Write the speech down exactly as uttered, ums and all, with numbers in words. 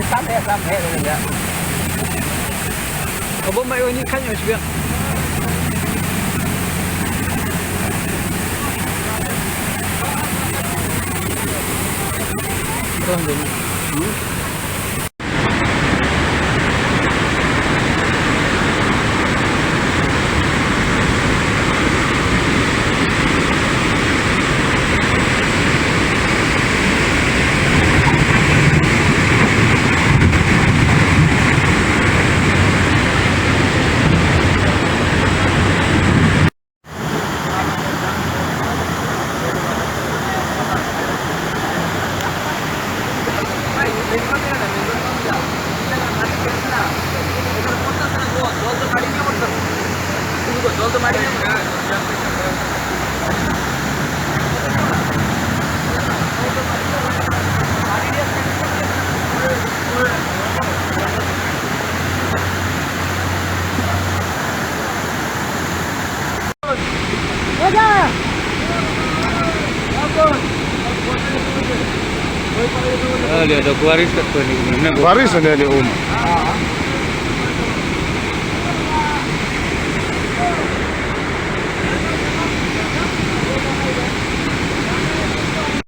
Sampai, sampai, sampai. Abang mai wani kan ya juga. Ah, lihat ada kuaris kat sini. Kuaris ada di um.